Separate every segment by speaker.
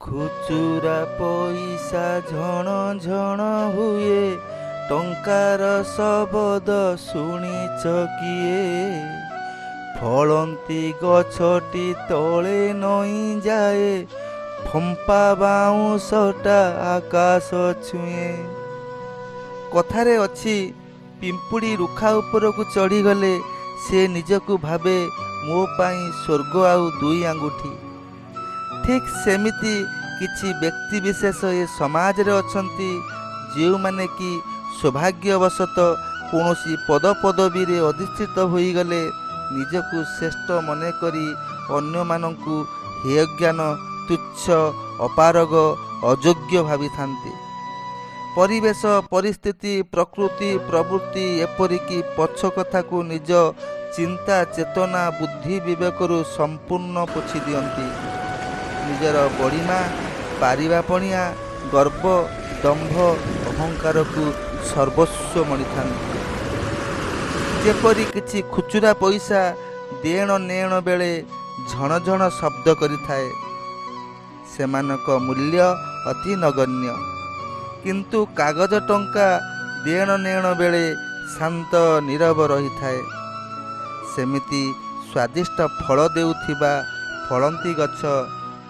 Speaker 1: ଖୁଚୁରା ପଇସା ଝଣ ଝଣ ହୁଏ, ଟଙ୍କାର ଶବଦ ଶୁଣିଛ କିଏ? ଫଳନ୍ତି ଗଛଟି ତଳେ ନଇଁ ଯାଏ, ଫମ୍ପା ବାଉଁଶଟା ଆକାଶ ଛୁଏଁ। କଥାରେ ଅଛି, ପିମ୍ପୁଡ଼ି ରୁଖା ଉପରକୁ ଚଢ଼ିଗଲେ ସେ ନିଜକୁ ଭାବେ ମୋ ପାଇଁ ସ୍ୱର୍ଗ ଆଉ ଦୁଇ ଆଙ୍ଗୁଠି। ଠିକ୍ ସେମିତି କିଛି ବ୍ୟକ୍ତିବିଶେଷ ଏ ସମାଜରେ ଅଛନ୍ତି, ଯେଉଁମାନେ କି ସୌଭାଗ୍ୟବଶତଃ କୌଣସି ପଦପଦବୀରେ ଅଧିଷ୍ଠିତ ହୋଇଗଲେ ନିଜକୁ ଶ୍ରେଷ୍ଠ ମନେକରି ଅନ୍ୟମାନଙ୍କୁ ହେୟଜ୍ଞାନ, ତୁଚ୍ଛ, ଅପାରଗ, ଅଯୋଗ୍ୟ ଭାବିଥାନ୍ତି। ପରିବେଶ, ପରିସ୍ଥିତି, ପ୍ରକୃତି, ପ୍ରବୃତ୍ତି, ଏପରିକି ପଛ କଥାକୁ ନିଜ ଚିନ୍ତା, ଚେତନା, ବୁଦ୍ଧି, ବିବେକରୁ ସମ୍ପୂର୍ଣ୍ଣ ପୋଛି ଦିଅନ୍ତି। ନିଜର ବଡ଼ିମା, ପାରିବା ପଣିଆ, ଗର୍ବ, ଦମ୍ଭ, ଅହଙ୍କାରକୁ ସର୍ବସ୍ୱ ମଣିଥାନ୍ତି। ଯେପରି କିଛି ଖୁଚୁରା ପଇସା ଦେଣ ନେଣ ବେଳେ ଝଣ ଝଣ ଶବ୍ଦ କରିଥାଏ, ସେମାନଙ୍କ ମୂଲ୍ୟ ଅତି ନଗଣ୍ୟ। କିନ୍ତୁ କାଗଜ ଟଙ୍କା ଦେଣ ନେଣ ବେଳେ ଶାନ୍ତ ନୀରବ ରହିଥାଏ। ସେମିତି ସ୍ୱାଦିଷ୍ଟ ଫଳ ଦେଉଥିବା ଫଳନ୍ତି ଗଛ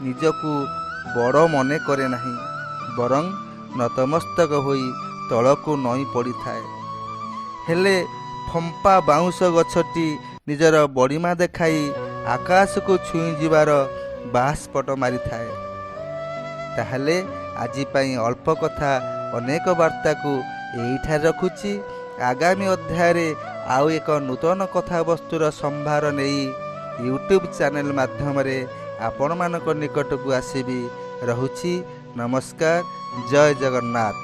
Speaker 1: ନିଜକୁ ବଡ଼ ମନେ କରେ ନାହିଁ, ବରଂ ନତମସ୍ତକ ହୋଇ ତଳକୁ ନଇଁ ପଡ଼ିଥାଏ। ହେଲେ ଫମ୍ପା ବାଉଁଶ ଗଛଟି ନିଜର ବଡ଼ିମା ଦେଖାଇ ଆକାଶକୁ ଛୁଇଁ ଯିବାର ବାହାସ୍ଫୋଟ ମାରିଥାଏ। ତାହେଲେ ଆଜି ପାଇଁ ଅଳ୍ପ କଥା ଅନେକ ବାର୍ତ୍ତାକୁ ଏଇଠାରେ ରଖୁଛି। ଆଗାମୀ ଅଧ୍ୟାୟରେ ଆଉ ଏକ ନୂତନ କଥାବସ୍ତୁର ସମ୍ଭାର ନେଇ ୟୁଟ୍ୟୁବ୍ ଚ୍ୟାନେଲ୍ ମାଧ୍ୟମରେ ଆପଣମାନଙ୍କ ନିକଟକୁ ଆସିବି। ରହୁଛି, ନମସ୍କାର, ଜୟ ଜଗନ୍ନାଥ।